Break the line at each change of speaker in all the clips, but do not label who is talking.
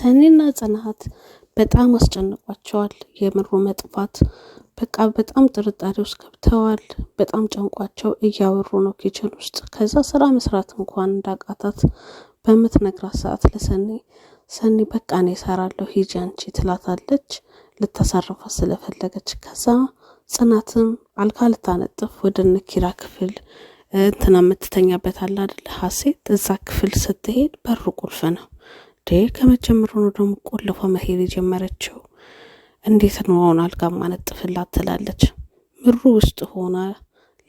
ሰኒና ጽናት በጣም አስጨንቋቸዋል የምሩ መጥፋት። በቃ በጣም ጥርጣሬ ውስጥ ገብተዋል። በጣም ጨንቋቸው እያወሩ ነው kitchen ውስጥ። ከዛ ስራ መስራት እንኳን እንዳቃታት በምትነግራት ሰዓት ለሰኒ ሰኒ በቃ እኔ እሰራለሁ ሂጂ አንቺ ትላታለች፣ ልታሳርፋት ስለፈለገች። ከዛ ጽናትም አልጋ ልታነጥፍ ወደ እነ ኪራ ክፍል እንትና የምትተኛበት አለ አይደለ ሀሴት፣ እዛ ክፍል ስትሄድ በሩ ቁልፍ ነው። ከመጀመሩ ነው ደግሞ ቆልፋ መሄድ የጀመረችው። እንዴት ነው አሁን አልጋ ማነጥፍላት ትላለች። ምሩ ውስጥ ሆና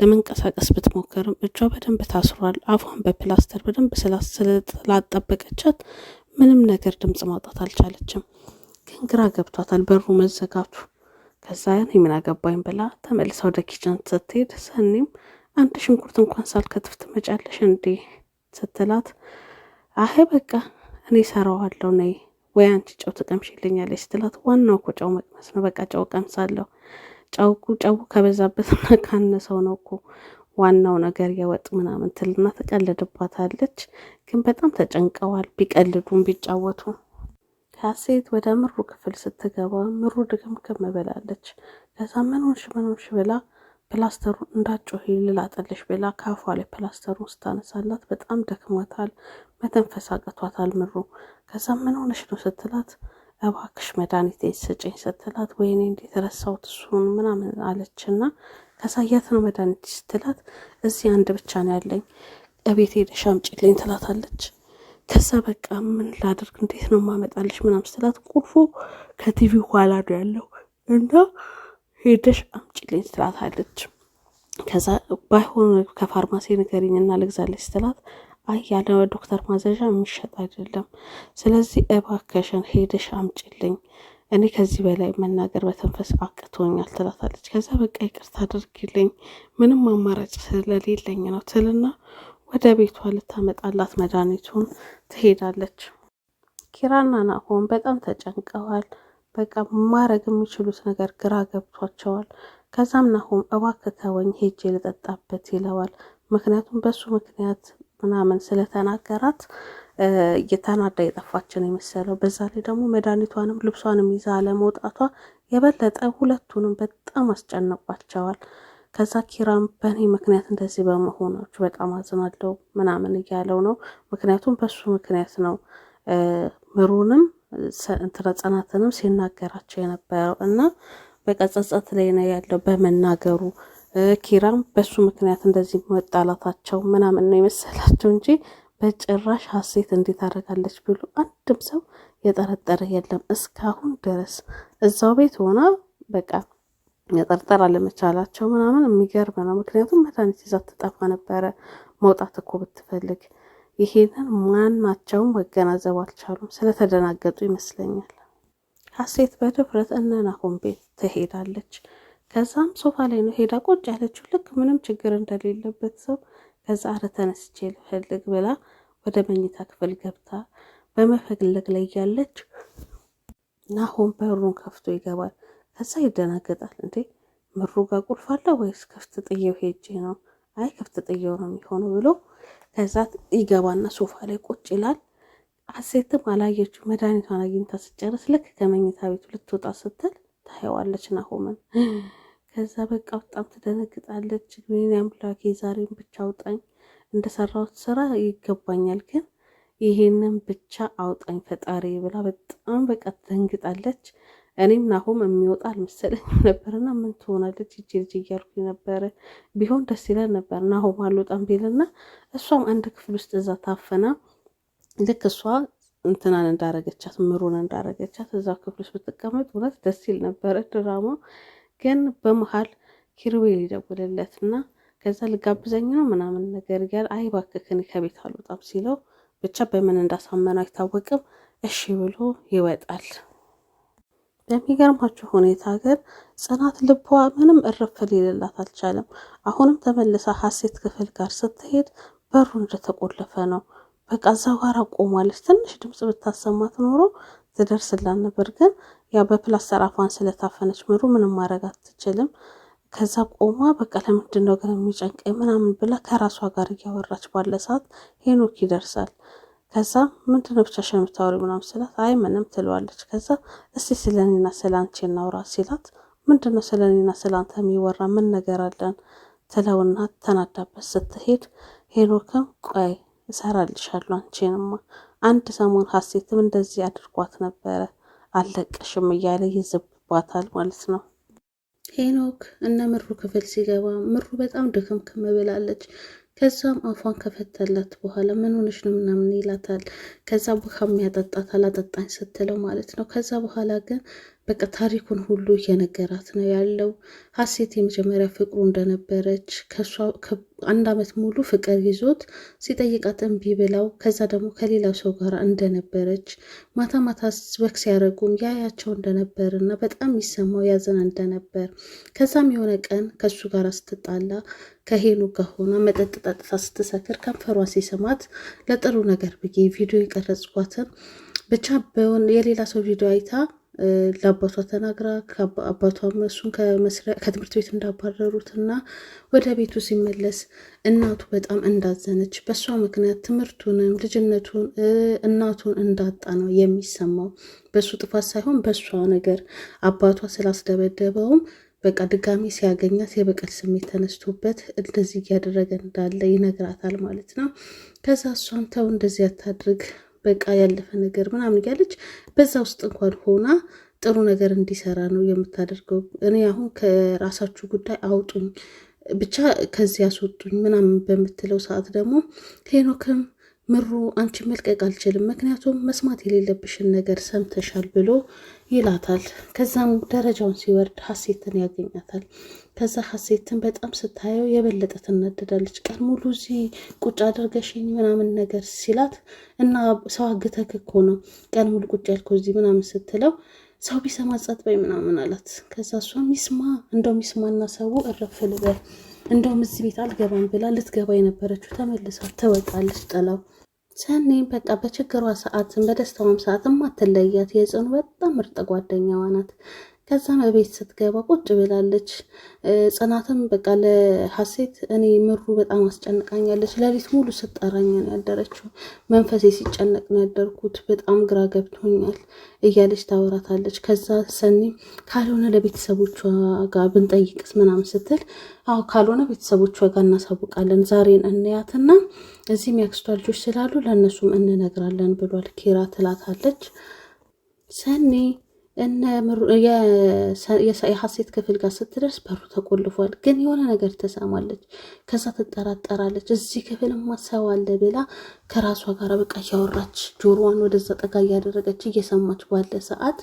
ለመንቀሳቀስ ብትሞክርም እጇ በደንብ ታስሯል። አፏን በፕላስተር በደንብ ስላጠበቀቻት ምንም ነገር ድምፅ ማውጣት አልቻለችም። ግን ግራ ገብቷታል በሩ መዘጋቱ። ከዛ ያን የምን አገባኝ ብላ ተመልሳ ወደ kitchen ስትሄድ ሰኒም አንድ ሽንኩርት እንኳን ሳልከትፍ ትመጫለሽ እንዴ ስትላት፣ አይ በቃ እኔ ሰራዋለሁ ነይ ወይ አንቺ ጨው ትቀምሽልኛለች ስትላት፣ ዋናው እኮ ጨው መቅመስ ነው። በቃ ጨው ቀምሳለሁ። ጨው ጨው ከበዛበትና ካነሰው ነው እኮ ዋናው ነገር የወጥ ምናምን ትልና ትቀልድባታለች። ግን በጣም ተጨንቀዋል፣ ቢቀልዱም ቢጫወቱ። ሀሴት ወደ ምሩ ክፍል ስትገባ ምሩ ድግምግም ብላለች። ከዛ ምን ሆንሽ ምን ሆንሽ ብላ ፕላስተሩን እንዳጮህ ልላጠልሽ ብላ ካፏ ላይ ፕላስተሩን ስታነሳላት በጣም ደክሟታል፣ መተንፈስ አቅቷታል ምሩ። ከዛ ምን ሆነሽ ነው ስትላት እባክሽ መድኃኒቴን ስጭኝ ስትላት ወይኔ እንዴት ረሳሁት እሱን ምናምን አለችና ከዛ የት ነው መድኃኒት ስትላት እዚህ አንድ ብቻ ነው ያለኝ እቤት ሄደሽ አምጪልኝ ትላታለች። ከዛ በቃ ምን ላድርግ እንዴት ነው ማመጣልሽ ምናምን ስትላት ቁልፉ ከቲቪ ኋላ ነው ያለው እና ሄደሽ አምጪልኝ ትላታለች። ከዛ ባይሆን ከፋርማሲ ንገሪኝና ልግዛለች ስትላት አይ ያለ ዶክተር ማዘዣ የሚሸጥ አይደለም፣ ስለዚህ እባክሽን ሄደሽ አምጪልኝ፣ እኔ ከዚህ በላይ መናገር በተንፈስ አቅቶኛል ትላታለች። ከዛ በቃ ይቅርታ አድርጊልኝ ምንም አማራጭ ስለሌለኝ ነው ትልና ወደ ቤቷ ልታመጣላት መድኃኒቱን ትሄዳለች። ኪራና ናሆም በጣም ተጨንቀዋል። በቃ ማድረግ የሚችሉት ነገር ግራ ገብቷቸዋል። ከዛም ናሆም እባክህ ተወኝ ሄጄ ልጠጣበት ይለዋል። ምክንያቱም በሱ ምክንያት ምናምን ስለተናገራት እየተናዳ የጠፋችን የመሰለው። በዛ ላይ ደግሞ መድኃኒቷንም ልብሷንም ይዛ አለመውጣቷ የበለጠ ሁለቱንም በጣም አስጨንቋቸዋል። ከዛ ኪራም በእኔ ምክንያት እንደዚህ በመሆናችሁ በጣም አዝናለሁ ምናምን እያለው ነው። ምክንያቱም በሱ ምክንያት ነው ምሩንም እንትና ጽናትንም ሲናገራቸው የነበረው እና በቃ ጸጸት ላይ ነው ያለው በመናገሩ። ኪራም በሱ ምክንያት እንደዚህ መጣላታቸው ምናምን ነው የመሰላቸው እንጂ በጭራሽ ሀሴት እንዴት አደርጋለች ብሎ አንድም ሰው የጠረጠረ የለም እስካሁን ድረስ። እዛው ቤት ሆና በቃ መጠርጠር አለመቻላቸው ምናምን የሚገርም ነው። ምክንያቱም መድኃኒት ይዛ ትጠፋ ነበረ መውጣት እኮ ብትፈልግ። ይሄንን ማናቸውም መገናዘብ አልቻሉም፣ ስለተደናገጡ ይመስለኛል። ሀሴት በድፍረት እነ ናሆም ቤት ትሄዳለች። ከዛም ሶፋ ላይ ነው ሄዳ ቁጭ ያለችው ልክ ምንም ችግር እንደሌለበት ሰው። ከዛ አረ ተነስቼ ልፈልግ ብላ ወደ መኝታ ክፍል ገብታ በመፈለግ ላይ ያለች ናሆም በሩን ከፍቶ ይገባል። ከዛ ይደናገጣል። እንዴ ምሩ ጋር ቁልፍ አለ ወይስ ክፍት ጥየው ሄጄ ነው? አይ ክፍት ጥየው ነው የሚሆነው ብሎ ከዛ ይገባና ሶፋ ላይ ቁጭ ይላል። ሀሴትም አላየችው። መድኃኒቷን አግኝታ ስጨርስ ልክ ከመኝታ ቤቱ ልትወጣ ስትል ታየዋለች ናሆምን። ከዛ በቃ በጣም ትደነግጣለች። ወይኔ አምላኬ ዛሬን ብቻ አውጣኝ፣ እንደሰራሁት ስራ ይገባኛል፣ ግን ይሄንን ብቻ አውጣኝ ፈጣሪ ብላ በጣም በቃ ትደንግጣለች። እኔም ናሆም የሚወጣ አልመሰለኝም ነበርና ምን ትሆናለች ይቺ ልጅ እያልኩ ነበረ። ቢሆን ደስ ይለን ነበር ናሆም አልወጣም ቢልና እሷም አንድ ክፍል ውስጥ እዛ ታፈና ልክ እሷ እንትናን እንዳረገቻት ምሩን እንዳረገቻት እዛ ክፍል ውስጥ ብትቀመጥ እውነት ደስ ይል ነበረ ድራማ። ግን በመሀል ኪሩቤል ይደውልለት እና ከዛ ልጋብዘኝ ነው ምናምን ነገር እያለ አይ እባክህ እኔ ከቤት አልወጣም ሲለው ብቻ በምን እንዳሳመነው አይታወቅም። እሺ ብሎ ይወጣል። በሚገርማችሁ ሁኔታ ግን ጽናት ልቧ ምንም እርፍ ሊልላት አልቻለም። አሁንም ተመልሳ ሀሴት ክፍል ጋር ስትሄድ በሩ እንደተቆለፈ ነው። በቃ እዛው ጋር ቆማለች። ትንሽ ድምፅ ብታሰማት ኖሮ ትደርስላት ነበር። ግን ያ በፕላስተር አፏን ስለታፈነች ምሩ ምንም ማድረግ አትችልም። ከዛ ቆማ በቃ ለምንድን ነው ግን የሚጨንቀኝ ምናምን ብላ ከራሷ ጋር እያወራች ባለ ሰዓት ሄኖክ ይደርሳል። ከዛ ምንድነው ብቻሽን የምታወሪው ምናምን ስላት አይ ምንም ትለዋለች። ከዛ እስቲ ስለ እኔና ስለ አንቺ እናውራ ሲላት ምንድነው ስለ እኔና ስለ አንተ የሚወራ ምን ነገር አለን ትለውና ተናዳበት ስትሄድ ሄኖክም ቆይ እሰራልሻለሁ አንቺንማ አንድ ሰሞን ሀሴትም እንደዚህ አድርጓት ነበረ አልለቀሽም እያለ ይዝብባታል ማለት ነው። ሄኖክ እነ ምሩ ክፍል ሲገባ ምሩ በጣም ድክምክም ብላለች። ከዛም አፏን ከፈተላት በኋላ ምን ሆነሽ ነው ምናምን ይላታል። ከዛ ውሃ ያጠጣታል፣ አጠጣኝ ስትለው ማለት ነው። ከዛ በኋላ ግን በቃ ታሪኩን ሁሉ እየነገራት ነው ያለው። ሀሴት የመጀመሪያ ፍቅሩ እንደነበረች ከሷ አንድ አመት ሙሉ ፍቅር ይዞት ሲጠይቃት እምቢ ብላው ከዛ ደግሞ ከሌላ ሰው ጋር እንደነበረች ማታ ማታ walk ሲያደርጉም ያያቸው እንደነበር እና በጣም ይሰማው ያዘን እንደነበር ከዛም የሆነ ቀን ከሱ ጋር ስትጣላ ከሄኑ ጋር ሆና መጠጥ ጠጥታ ስትሰክር ከንፈሯን ሲስማት ለጥሩ ነገር ብዬ ቪዲዮ የቀረጽኳትን ብቻ የሌላ ሰው ቪዲዮ አይታ ለአባቷ ተናግራ አባቷም እሱን ከትምህርት ቤት እንዳባረሩት እና ወደ ቤቱ ሲመለስ እናቱ በጣም እንዳዘነች በእሷ ምክንያት ትምህርቱንም ልጅነቱን እናቱን እንዳጣ ነው የሚሰማው። በእሱ ጥፋት ሳይሆን በእሷ ነገር አባቷ ስላስደበደበውም በቃ ድጋሚ ሲያገኛት የበቀል ስሜት ተነስቶበት እንደዚህ እያደረገ እንዳለ ይነግራታል ማለት ነው። ከዛ እሷም ተው እንደዚህ አታድርግ በቃ ያለፈ ነገር ምናምን እያለች በዛ ውስጥ እንኳን ሆና ጥሩ ነገር እንዲሰራ ነው የምታደርገው። እኔ አሁን ከራሳችሁ ጉዳይ አውጡኝ ብቻ ከዚህ ያስወጡኝ ምናምን በምትለው ሰዓት ደግሞ ሄኖክም ምሩ አንቺ መልቀቅ አልችልም፣ ምክንያቱም መስማት የሌለብሽን ነገር ሰምተሻል ብሎ ይላታል። ከዛም ደረጃውን ሲወርድ ሀሴትን ያገኛታል። ከዛ ሀሴትን በጣም ስታየው የበለጠ ትናደዳለች። ቀን ሙሉ እዚህ ቁጭ አድርገሽኝ ምናምን ነገር ሲላት እና ሰው አግተክ እኮ ነው ቀን ሙሉ ቁጭ ያልከው እዚህ ምናምን ስትለው ሰው ቢሰማ ጸጥ በይ ምናምን አላት። ከዛ እሷም ይስማ እንደውም ይስማና ሰው እረፍ ልበል እንደውም እዚህ ቤት አልገባም ብላ ልትገባ የነበረችው ተመልሳ ትወጣለች ጥላው ሰኔ በቃ በችግሯ ሰዓትም በደስታዋም ሰዓትም አትለያት። የጽኑ በጣም ምርጥ ጓደኛዋ ናት። ከዛም እቤት ስትገባ ቁጭ ብላለች። ጽናትም በቃ ለሀሴት እኔ ምሩ በጣም አስጨንቃኛለች፣ ሌሊት ሙሉ ስጠራኝ ነው ያደረችው፣ መንፈሴ ሲጨነቅ ነው ያደርኩት፣ በጣም ግራ ገብቶኛል እያለች ታወራታለች። ከዛ ሰኔ ካልሆነ ለቤተሰቦቿ ጋር ብንጠይቅስ ምናምን ስትል፣ አዎ ካልሆነ ቤተሰቦቿ ጋር እናሳውቃለን፣ ዛሬን እንያትና እዚህም ያክስቷ ልጆች ስላሉ ለእነሱም እንነግራለን ብሏል ኪራ ትላታለች ሰኔ እነ የሀሴት ክፍል ጋር ስትደርስ በሩ ተቆልፏል። ግን የሆነ ነገር ትሰማለች። ከዛ ትጠራጠራለች። እዚህ ክፍልማ ሰው አለ ብላ ከራሷ ጋር በቃ እያወራች ጆሮዋን ወደዛ ጠጋ እያደረገች እየሰማች ባለ ሰዓት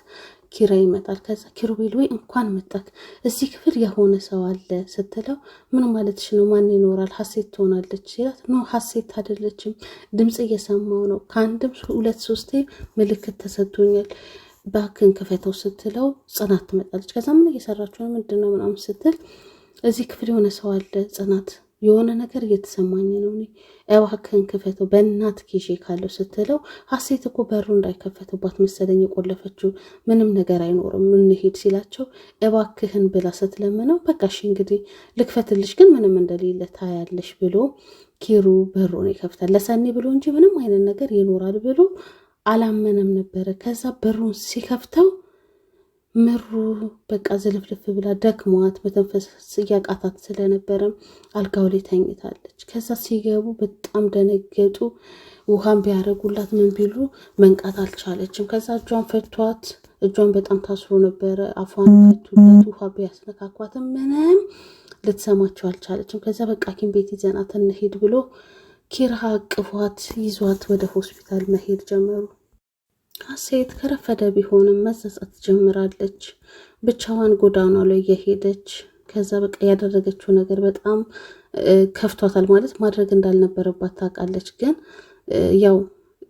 ኪራ ይመጣል። ከዛ ኪሩቤል ወይ እንኳን መጣክ፣ እዚህ ክፍል የሆነ ሰው አለ ስትለው ምን ማለትሽ ነው? ማን ይኖራል? ሀሴት ትሆናለች ሲላት፣ no ሀሴት አይደለችም፣ ድምፅ እየሰማው ነው። ከአንድም ሁለት ሶስቴ ምልክት ተሰጥቶኛል ባክን ክፈተው ስትለው ጽናት ትመጣለች። ከዛ ምን እየሰራችሁ ነው? ምንድን ነው ምናምን ስትል እዚህ ክፍል የሆነ ሰው አለ ጽናት፣ የሆነ ነገር እየተሰማኝ ነው እኔ እባክህን ክፈተው በእናት ኪሼ ካለው ስትለው ሀሴት እኮ በሩ እንዳይከፈትባት መሰለኝ የቆለፈችው፣ ምንም ነገር አይኖርም እንሄድ ሲላቸው እባክህን ብላ ስትለምነው በቃ እሺ እንግዲህ ልክፈትልሽ፣ ግን ምንም እንደሌለ ታያለሽ ብሎ ኪሩ በሩን ይከፍታል። ለሰኒ ብሎ እንጂ ምንም አይነት ነገር ይኖራል ብሎ አላመነም ነበረ። ከዛ በሩን ሲከፍተው ምሩ በቃ ዝልፍልፍ ብላ ደክሟት መተንፈስ እያቃታት ስለነበረ አልጋው ላይ ተኝታለች። ከዛ ሲገቡ በጣም ደነገጡ። ውሃን ቢያደርጉላት ምን ቢሉ መንቃት አልቻለችም። ከዛ እጇን ፈቷት። እጇን በጣም ታስሮ ነበረ። አፏን ፈቱላት። ውሃ ቢያስነካኳትም ምንም ልትሰማቸው አልቻለችም። ከዛ በቃ ሐኪም ቤት ይዘናት እንሂድ ብሎ ኪራ አቅፏት ይዟት ወደ ሆስፒታል መሄድ ጀመሩ። ሀሴት ከረፈደ ቢሆንም መጸጸት ጀምራለች። ብቻዋን ጎዳና ላይ እየሄደች ከዛ በቃ ያደረገችው ነገር በጣም ከፍቷታል። ማለት ማድረግ እንዳልነበረባት ታውቃለች። ግን ያው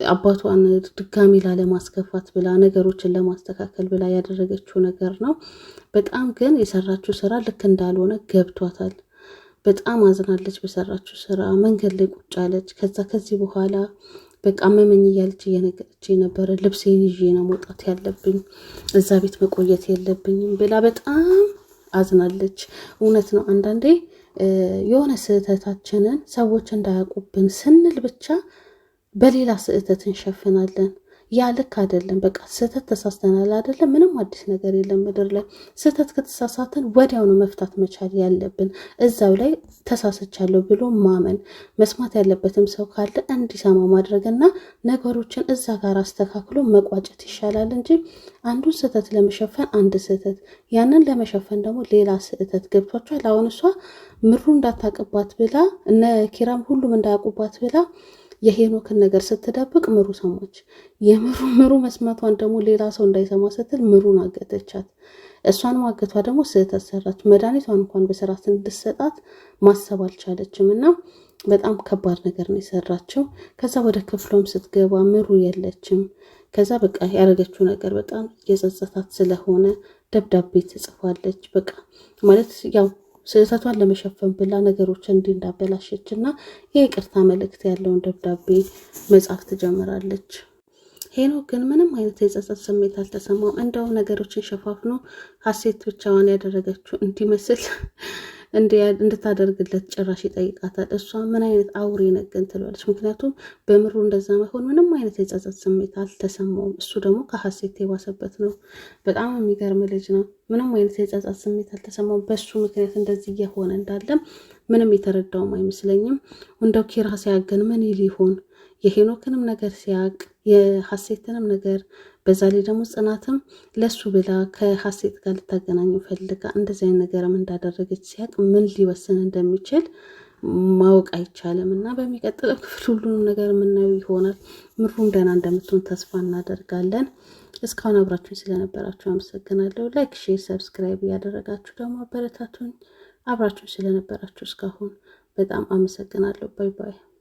አባቷን ድጋሚ ላለማስከፋት ብላ ነገሮችን ለማስተካከል ብላ ያደረገችው ነገር ነው። በጣም ግን የሰራችው ስራ ልክ እንዳልሆነ ገብቷታል። በጣም አዝናለች በሰራችው ስራ። መንገድ ላይ ቁጭ አለች። ከዛ ከዚህ በኋላ በቃ አመመኝ እያለች እየነገረች የነበረ ልብሴን ይዤ ነው መውጣት ያለብኝ፣ እዛ ቤት መቆየት የለብኝም ብላ በጣም አዝናለች። እውነት ነው። አንዳንዴ የሆነ ስህተታችንን ሰዎች እንዳያውቁብን ስንል ብቻ በሌላ ስህተት እንሸፍናለን። ያ ልክ አይደለም። በቃ ስህተት ተሳስተናል አይደለም። ምንም አዲስ ነገር የለም ምድር ላይ። ስህተት ከተሳሳትን ወዲያውኑ መፍታት መቻል ያለብን፣ እዛው ላይ ተሳስቻለሁ ብሎ ማመን፣ መስማት ያለበትም ሰው ካለ እንዲሰማ ማድረግና ነገሮችን እዛ ጋር አስተካክሎ መቋጨት ይሻላል እንጂ አንዱን ስህተት ለመሸፈን አንድ ስህተት፣ ያንን ለመሸፈን ደግሞ ሌላ ስህተት። ገብቷቸዋል። አሁን እሷ ምሩ እንዳታቅባት ብላ፣ እነ ኪራም ሁሉም እንዳያውቁባት ብላ የሄኖክን ነገር ስትደብቅ ምሩ ሰማች። የምሩ ምሩ መስማቷን ደግሞ ሌላ ሰው እንዳይሰማ ስትል ምሩን አገተቻት። እሷን ማገቷ ደግሞ ስህተት ሰራች። መድኃኒቷን እንኳን በስርዓት እንድሰጣት ማሰብ አልቻለችም እና በጣም ከባድ ነገር ነው የሰራችው። ከዛ ወደ ክፍሏም ስትገባ ምሩ የለችም። ከዛ በቃ ያደረገችው ነገር በጣም የጸጸታት ስለሆነ ደብዳቤ ትጽፋለች። በቃ ማለት ያው ስህተቷን ለመሸፈን ብላ ነገሮችን እንዲህ እንዳበላሸች እና የይቅርታ መልእክት ያለውን ደብዳቤ መጻፍ ትጀምራለች። ሄኖክ ግን ምንም አይነት የጸጸት ስሜት አልተሰማውም። እንደውም ነገሮችን ሸፋፍኖ ሀሴት ብቻዋን ያደረገችው እንዲመስል እንድታደርግለት ጭራሽ ይጠይቃታል። እሷ ምን አይነት አውሬ ነግን ትለዋለች። ምክንያቱም በምሩ እንደዛ መሆን ምንም አይነት የጸጸት ስሜት አልተሰማውም። እሱ ደግሞ ከሀሴት የባሰበት ነው። በጣም የሚገርም ልጅ ነው። ምንም አይነት የጸጸት ስሜት አልተሰማውም። በሱ ምክንያት እንደዚህ እየሆነ እንዳለም ምንም የተረዳውም አይመስለኝም። እንደው ኪራ ሲያገን ምን ይል ይሆን? የሄኖክንም ነገር ሲያቅ፣ የሀሴትንም ነገር፣ በዛ ላይ ደግሞ ጽናትም ለሱ ብላ ከሀሴት ጋር ልታገናኘው ፈልጋ እንደዚህ አይነት ነገርም እንዳደረገች ሲያቅ ምን ሊወስን እንደሚችል ማወቅ አይቻልም። እና በሚቀጥለው ክፍል ሁሉንም ነገር የምናየው ይሆናል። ምሩም ደህና እንደምትሆን ተስፋ እናደርጋለን። እስካሁን አብራችሁን ስለነበራችሁ አመሰግናለሁ። Like፣ share፣ subscribe እያደረጋችሁ ደግሞ አበረታቱኝ። አብራችሁን ስለነበራችሁ እስካሁን በጣም አመሰግናለሁ። Bye bye።